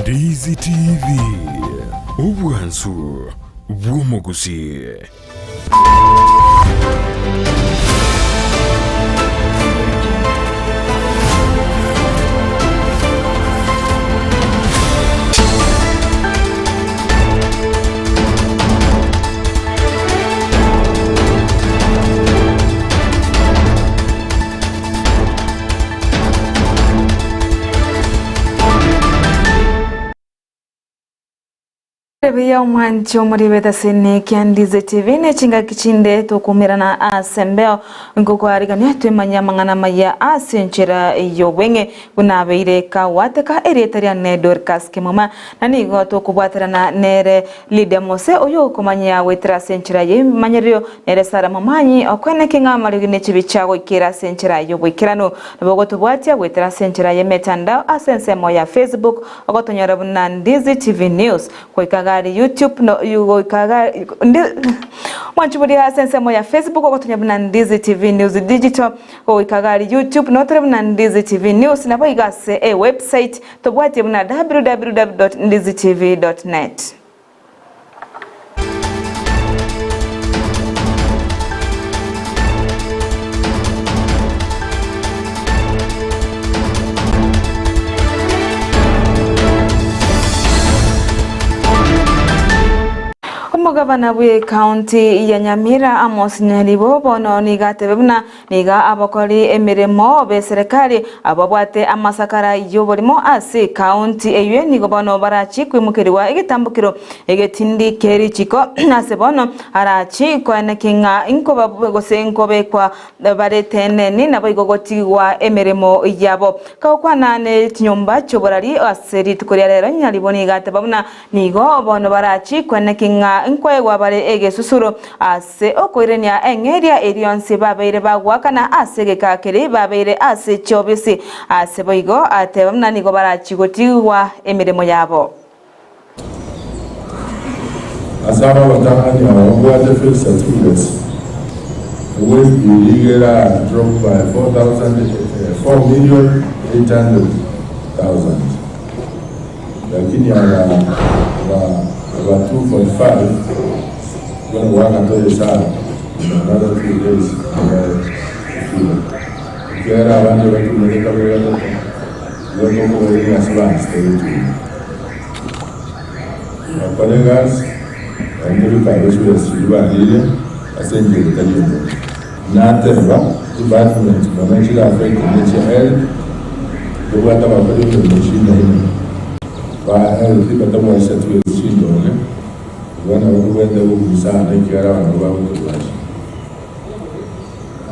Ndizi TV, obwansu bw'omuguzi. Ebiya omwanchi omoribete ase kia Ndizi TV ne chingaki chinde tokumirana ase embeo nkokwarigania twemanya amang'ana maya ase enchera y'obweng'e buna abeire kawateka erieta riane Dorcas Kimuma na nigo tokobwaterana nere Lydia Mose oyo okomanya goetera ase enchera y'emanyererio nere Sara Momanyi okweneke ng'a amariogi ne chibicha goikera ase enchera y'oboikeranu nabo ogotobwatia goetera ase enchera y'emetandao ase ensemo ya Facebook ogotonyora buna Ndizi TV News goika YouTube no yugo ikaga mwanchuburia ase ensemo ya Facebook ogotonya buna Ndizi TV News Digital goika YouTube no tore buna Ndizi TV News nabo igase e website tobwatie buna www.ndizitv.net. Omogavana bwe county ya Nyamira Amos Nyaribo bono niga atebe buna niga abakori emirimo be serikali ababwate amasakara y'oborimo ase county eywe nigo bono barachi kwimukiriwa egitambukiro egetindi keri chiko ase bono arachi kwenekinga inkoba gose nkobekwa bareteneni nabo igo gotigwa emirimo yabo kawkwana ne chinyomba choborari ase rituko ria rero Nyaribo niga ateba buna nigo bono barachi kwenekinga nkwegwa bare egesusuro ase okoirenia eng'eria erionsi babeire bagwakana ase gekakeri babeire ase chiobisi ase boigo ateba buna nigo barachigotigwa emirimo yabo. Asaba batanganya wabwate fake certificates with illegal drop by 4,800,000 lakini ala about 2.5 when we work until the sun in another 3 days. Kera abantu batumureka batatu loko bari assurance tetu colegas andiruka besu asenje kutalimbo nateva department manachira affect NHL dobata bakore machine hino ba health batamwa certificate chindone bana bakwenda kukusana ikiara abantu bakubashi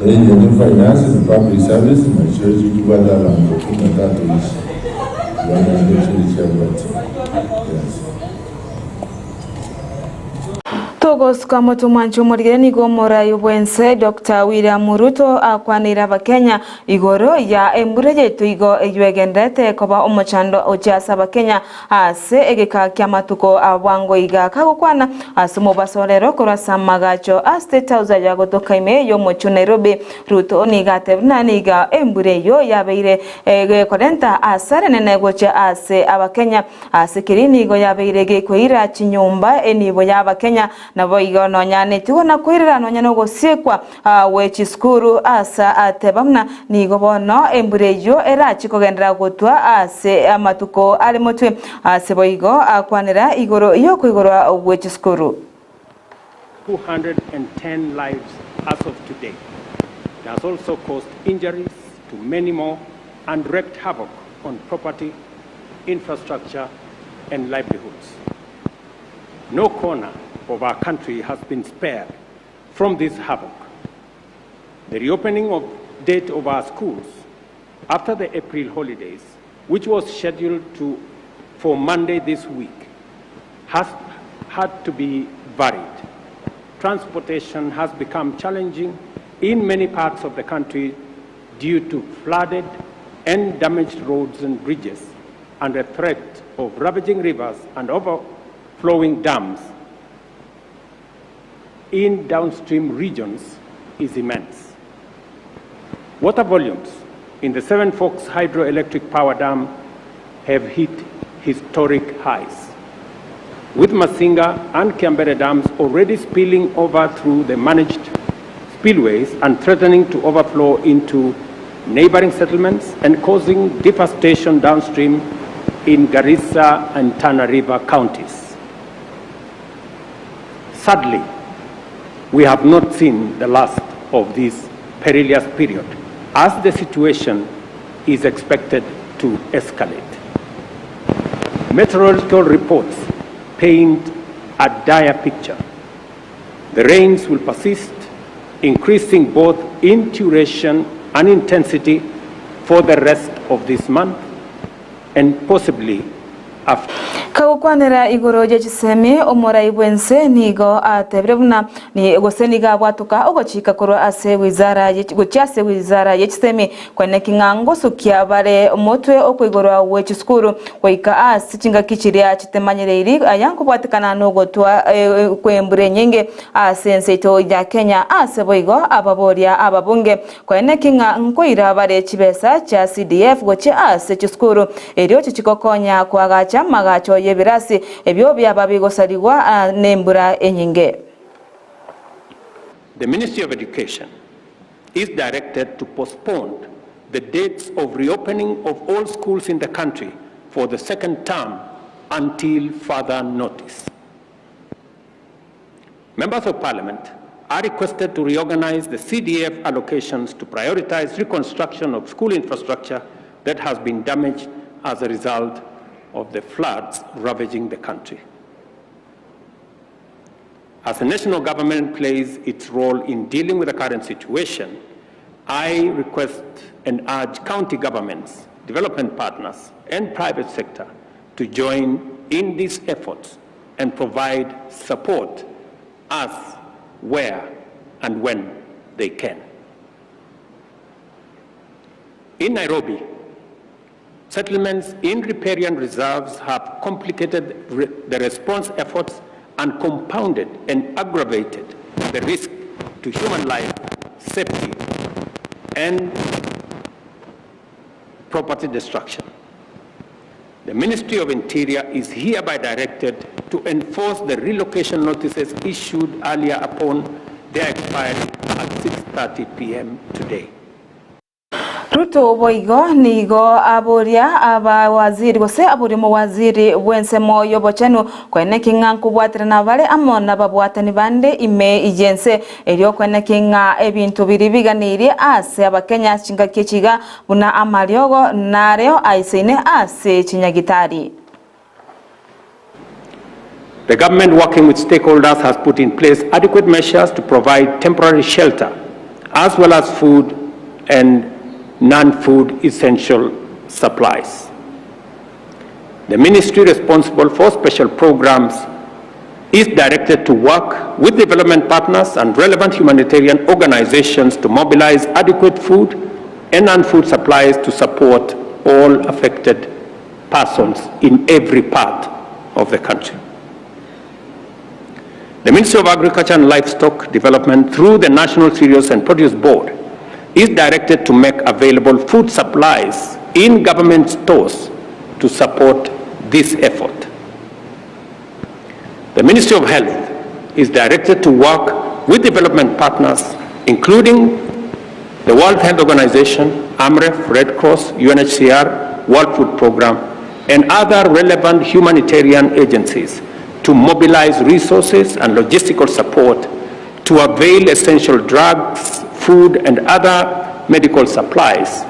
Enye finance and public service na church kibada abantu 13 ishi bana ndio chiri. Yes. Togosuka moto mwancho morigere nigo morayo bwense Dr. William Ruto akwanira abakenya igoro ya embure yetu igo eywegendete koba omochando ochiasa abakenya ase egeka kia matuko abwango iga kagokwana ase omobasorero korwa ase amagacho a State House ya gotoka ime y'omochie Nairobi. Ruto niga atebuna niga embure eyo yabeire egekorenta asare nene gochia ase abakenya ase keri nigo yabeire gekoira chinyomba enibo ya abakenya nabo igo nonya tigo na koirera nonya nogosiekwa we chiskuru asa ateba buna nigo bono embure eyo erachi kogendera gotwa ase amatuko ari motwe ase boigo akwanera igoro yokoigorwa we chiskuru. 210 lives as of today. It has also caused injuries to many more and wreaked havoc on property, infrastructure, and livelihoods. No corner of our country has been spared from this havoc. The reopening of date of our schools after the April holidays, which was scheduled for Monday this week, has had to be varied. Transportation has become challenging in many parts of the country due to flooded and damaged roads and bridges and the threat of ravaging rivers and overflowing dams in downstream regions is immense. Water volumes in the Seven Forks hydroelectric power dam have hit historic highs, with Masinga and Kiambere dams already spilling over through the managed spillways and threatening to overflow into neighboring settlements and causing devastation downstream in Garissa and Tana River counties. Sadly, we have not seen the last of this perilous period, as the situation is expected to escalate. Meteorological reports paint a dire picture. The rains will persist, increasing both in duration and intensity for the rest of this month and possibly after. Kagukwanera igoro ya chisemi omorai bwense nigo atebire buna ni gose niga bwatuka ogochika korwa ase wizara gochia ase wizara ya chisemi kwene king'ango sukia bare omotwe okoigorwa we chisukuru goika ase chingaki chiria chitemanyereiri ayanko bwatikana nogotwa kwembure nyinge ase enseito ya Kenya ase boigo ababoria ababunge kwene king'a nkoira bare chibesa cha CDF gochia ase chisukuru erio chichikokonya kwagacha magacho yebirasi ebyo byababigosarigwa nembura enyinge. The Ministry of Education is directed to postpone the dates of reopening of all schools in the country for the second term until further notice. Members of Parliament are requested to reorganize the CDF allocations to prioritize reconstruction of school infrastructure that has been damaged as a result of the floods ravaging the country. As the national government plays its role in dealing with the current situation, I request and urge county governments, development partners, and private sector to join in these efforts and provide support as, where, and when they can. In Nairobi, settlements in riparian reserves have complicated the response efforts and compounded and aggravated the risk to human life, safety, and property destruction. The Ministry of Interior is hereby directed to enforce the relocation notices issued earlier upon their expiry at 6:30 p.m. today. Ruto boigo nigo aboria abawaziri gose abori mu waziri bwensemo yobochenu kwene kinga nkubwatira nabale amona babwatani bande ime ijense eryo kwene kinga ebintu biri biganiri ase abakenya chingaki chiga buna amariogo nareo aisine ase chinyagitari. The government, working with stakeholders, has put in place adequate measures to provide temporary shelter as well as food and non-food essential supplies. The ministry responsible for special programs is directed to work with development partners and relevant humanitarian organizations to mobilize adequate food and non-food supplies to support all affected persons in every part of the country. The Ministry of Agriculture and Livestock Development, through the National Cereals and Produce Board, is directed to make available food supplies in government stores to support this effort. The Ministry of Health is directed to work with development partners, including the World Health Organization, AMREF, Red Cross, UNHCR, World Food Programme, and other relevant humanitarian agencies to mobilize resources and logistical support to avail essential drugs, food, and other medical supplies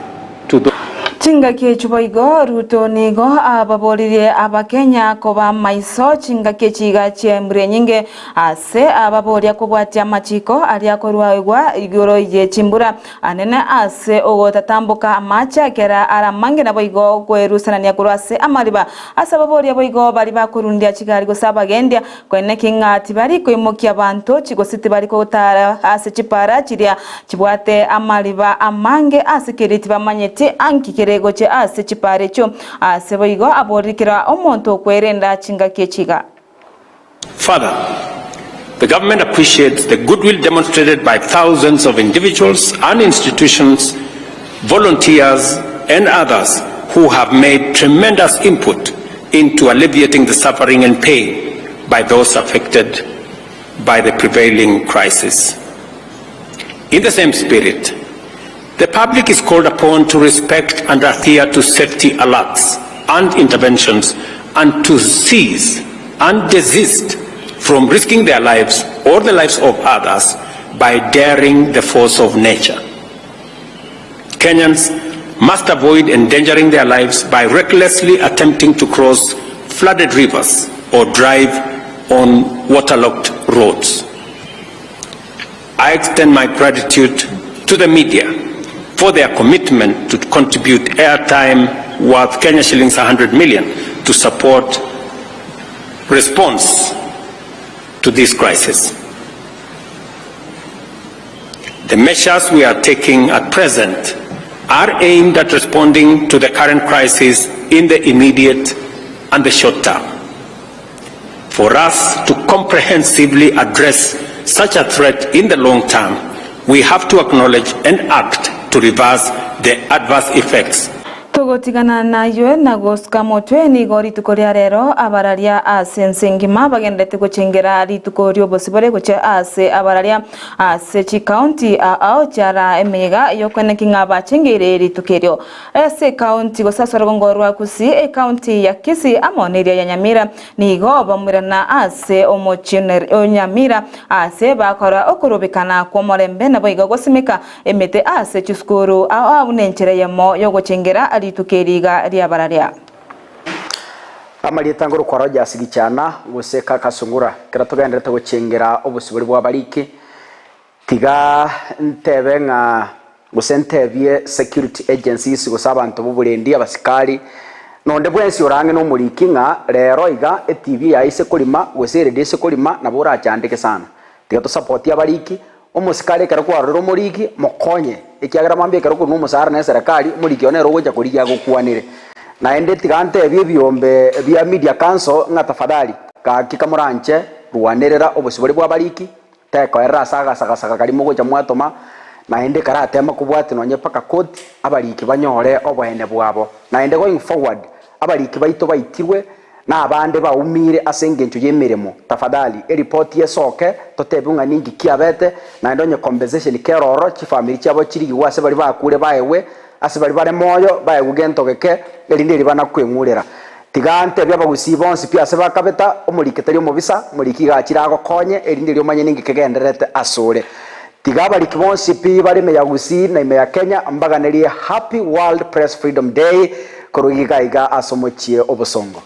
to those. Chingaki chuboigo Ruto nigo ababoririe abakenya koba maiso chingaki chiga chiembure nyinge ase ababoria kobwatia machiko aria korwaigwa igoro ye chimbura anene ase ogotatamboka amacha kera aramange naboigo kwerusanania korwa ase amariba ase ababoria boigo bari bakorundia chigari gose abagendia kwene king'ati bari koimokia banto chigositi bari kotara ase chipara chiria chibwate amariba amange ase keriti bamanyete anki kere goche ase chipare cho ase boigo aborikira omonto okwerenda chingaki chiga. Further, the government appreciates the goodwill demonstrated by thousands of individuals and institutions, volunteers and others who have made tremendous input into alleviating the suffering and pain by those affected by the prevailing crisis. In the same spirit, the public is called upon to respect and adhere to safety alerts and interventions and to cease and desist from risking their lives or the lives of others by daring the force of nature. Kenyans must avoid endangering their lives by recklessly attempting to cross flooded rivers or drive on waterlogged roads. I extend my gratitude to the media for their commitment to contribute airtime worth Kenya shillings 100 million to support response to this crisis. The measures we are taking at present are aimed at responding to the current crisis in the immediate and the short term. For us to comprehensively address such a threat in the long term, we have to acknowledge and act to reverse the adverse effects. Tugutigana nayo na gusuka mutwe nigo rituko ria rero abararia ase ense ngima bagendete guchengera rituko riobosibore goche ase abararia ase chikaunti ao chiara emega yokoneki ng'a bachengere rituko erio ase kaunti gosasora gongorwa kusi ekaunti ya Kisii amo neria ya Nyamira nigo bamwirana ase omochi Nyamira ase bakora okorobekana kwa morembe nabo igo gosimeka emete ase chisukuru ao ao nenchere yamo yogochengera ritukeriga ria bararia. Amalieta ngoro kwa roja asigichana guseka kasungura kira tugenderete guchengera obusiburi bwa bariki tiga ntebe nga gusentebye security agencies gusabantu buburendi abasikari nonde bwensi orange no muriki nga rero iga eTV yaise kulima gusere dese kulima na bora chandike sana tiga to support abariki omusikari kero kwarora muriki mokonye ekiagera mambie kero kuno musara na serikali muriki onero goja kuriya gokwanire na ende tigante ebyombe bya media council nga tafadhali ka kikamuranche ruwanerera obusibori bwa bariki teko era saga saga saga kalimo goja mwatoma na ende karatema kubwati nonye paka court abariki banyore obohene bwabo na ende going forward abariki baito baitirwe na abande baumire asengencho yemiremo tafadhali e report yesoke totebunga ningi kiabete na ndonye compensation keroro chi family chabo chiri gwase bari bakure baewe ase bari bare moyo bae gugentogeke erinde ribana kwengurera tigante bya bagusi bonsi pia se bakabeta omurike tari omubisa muriki gachira gokonye erinde ryomanye ningi kegenderete asore tigabariki bonsi pi bari meya gusi na meya Kenya mbaganeriye Happy World Press Freedom Day korugiga iga asomochie obosongo.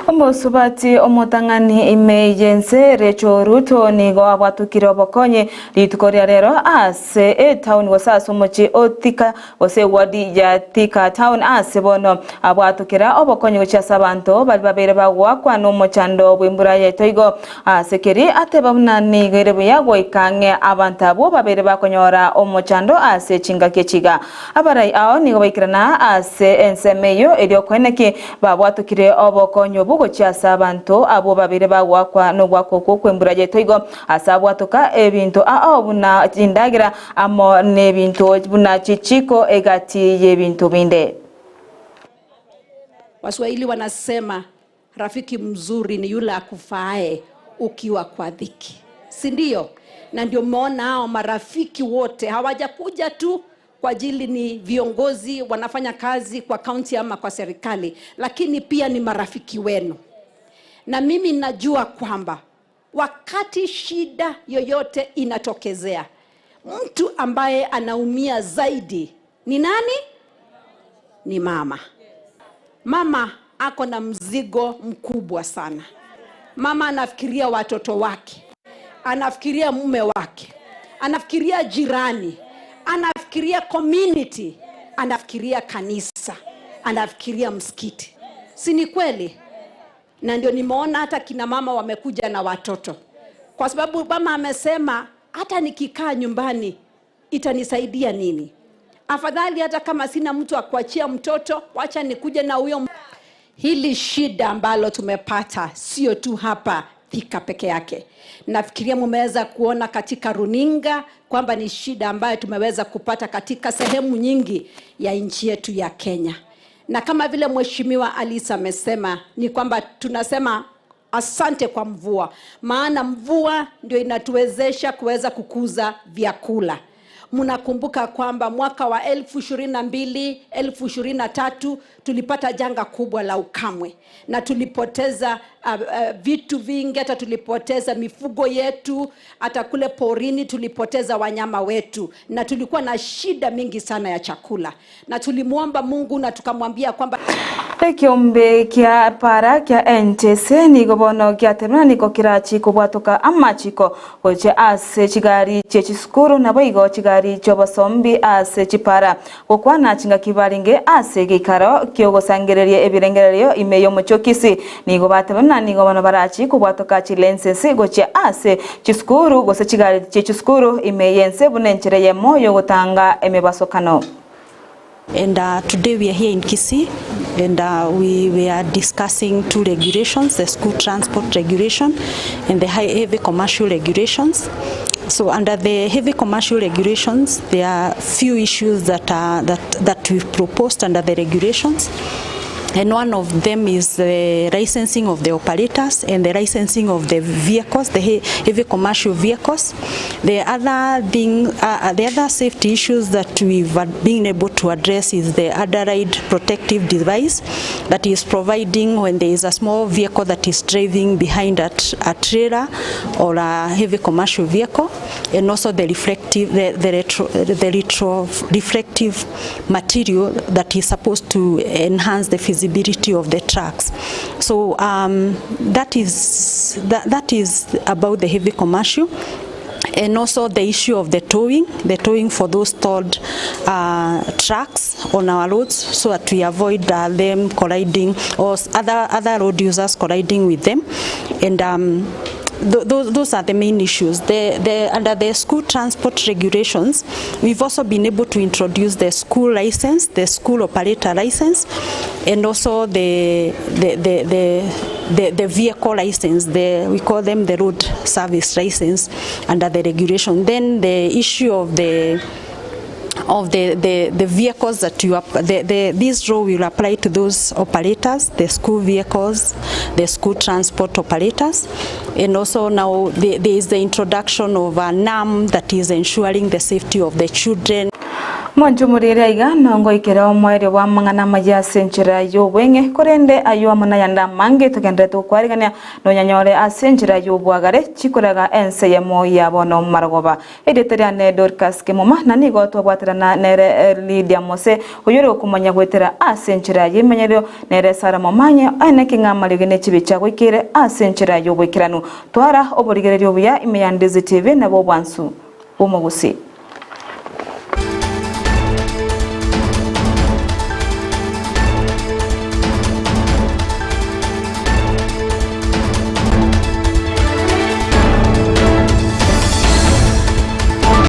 Omusubati omotang'ani ime yense Rachel Ruto nigo abwatukire obokonye rituko ria rero ase etown gose ase omochi o Thika gose wadi ya Thika town ase bono abwatukira obokonye gochia ase abanto bari babere bagwakwa n'omochando bw'embura yaito igo ase keri ateba buna nigo ere buya goika ng'e abanto abwo babere bakonyora omochando ase chingaki echiga abarai ao nigo baikirana ase ensemo eyo erio okoeneki babwatukire obokonye obo gochia ase abanto abo babere bagwakwa n'ogwakwa okwo kw'embura yaito igo ase abwatoka ebinto ao buna chindagira amo n'ebinto buna chichiko egati y'ebinto binde. Waswahili wanasema rafiki mzuri ni yule akufaae ukiwa kwa dhiki, si ndio? Na ndio umeona hao marafiki wote hawajakuja tu kwa ajili ni viongozi wanafanya kazi kwa kaunti ama kwa serikali, lakini pia ni marafiki wenu. Na mimi najua kwamba wakati shida yoyote inatokezea, mtu ambaye anaumia zaidi ni nani? Ni mama. Mama ako na mzigo mkubwa sana. Mama anafikiria watoto wake, anafikiria mume wake, anafikiria jirani, anafikiria community, anafikiria kanisa, anafikiria msikiti. Si ni kweli? Na ndio nimeona hata kina mama wamekuja na watoto, kwa sababu mama amesema hata nikikaa nyumbani itanisaidia nini? Afadhali hata kama sina mtu akuachia mtoto, wacha nikuje na huyo. Hili shida ambalo tumepata sio tu hapa Thika peke yake. Nafikiria mumeweza kuona katika runinga kwamba ni shida ambayo tumeweza kupata katika sehemu nyingi ya nchi yetu ya Kenya. Na kama vile Mheshimiwa Alice amesema ni kwamba tunasema asante kwa mvua, maana mvua ndio inatuwezesha kuweza kukuza vyakula. Mnakumbuka kwamba mwaka wa 2022 2023 tulipata janga kubwa la ukamwe na tulipoteza vitu vingi, hata tulipoteza mifugo yetu, hata kule porini tulipoteza wanyama wetu, na tulikuwa na shida mingi sana ya chakula, na tulimwomba Mungu na tukamwambia kwamba Ekiombe kia para kia NTC nigo bono giatemena nigo kirachi kobwatoka amachiko goche ase chigari chie chisukuru nabo igo chigari chiobosombi ase chipara gokwana chingaki baringe ase geikaro kiogosangereria ebirengererio ime yomochokisi nigo batemena nigo bono barachi kobwatoka chilensensi goche ase chisukuru gose chigari chie chisukuru ime yense buna enchere yemo yogotanga emebasokano. And today we are here in Kisii, and we are discussing two regulations, the school transport regulation and the high heavy commercial regulations. So under the heavy commercial regulations, there are few issues that we've proposed under the regulations. And one of them is the licensing of the operators and the licensing of the vehicles, the heavy commercial vehicles. The other thing, the other safety issues that we've been able to address is the underride protective device that is providing when there is a small vehicle that is driving behind a trailer or a heavy commercial vehicle, and also the reflective, the retro reflective material that is supposed to enhance the visibility of the trucks. So that is about the heavy commercial. And also the issue of the towing for those stalled trucks on our roads, so that we avoid them colliding or other road users colliding with them. And those are the main issues. Under the school transport regulations, we've also been able to introduce the school license, the school operator license, and also the vehicle license. We call them the road service license under the regulation. Then the issue of the vehicles that you this rule will apply to those operators, the school vehicles, the school transport operators, and also now there is the introduction of a NAM that is ensuring the safety of the children. Mwanjumurire iga nongo ikera omwere wa mang'ana maya senchera yobwenge korende ayo amana yanda mange tugendere tukwarigania nonyanyore asenchera yobwagare chikoraga ense yemo yabono marogoba editeria ne Dorcas Kemoma na nigo twabwaterana nere Lydia Mose oyore okumanya gwetera asenchera yemenyero nere Sara Momanye ene king'amarige ne chibicha gwikire asenchera yobwekiranu twara oborigererio buya ime ya Ndizi TV nabo bwansu bumugusi.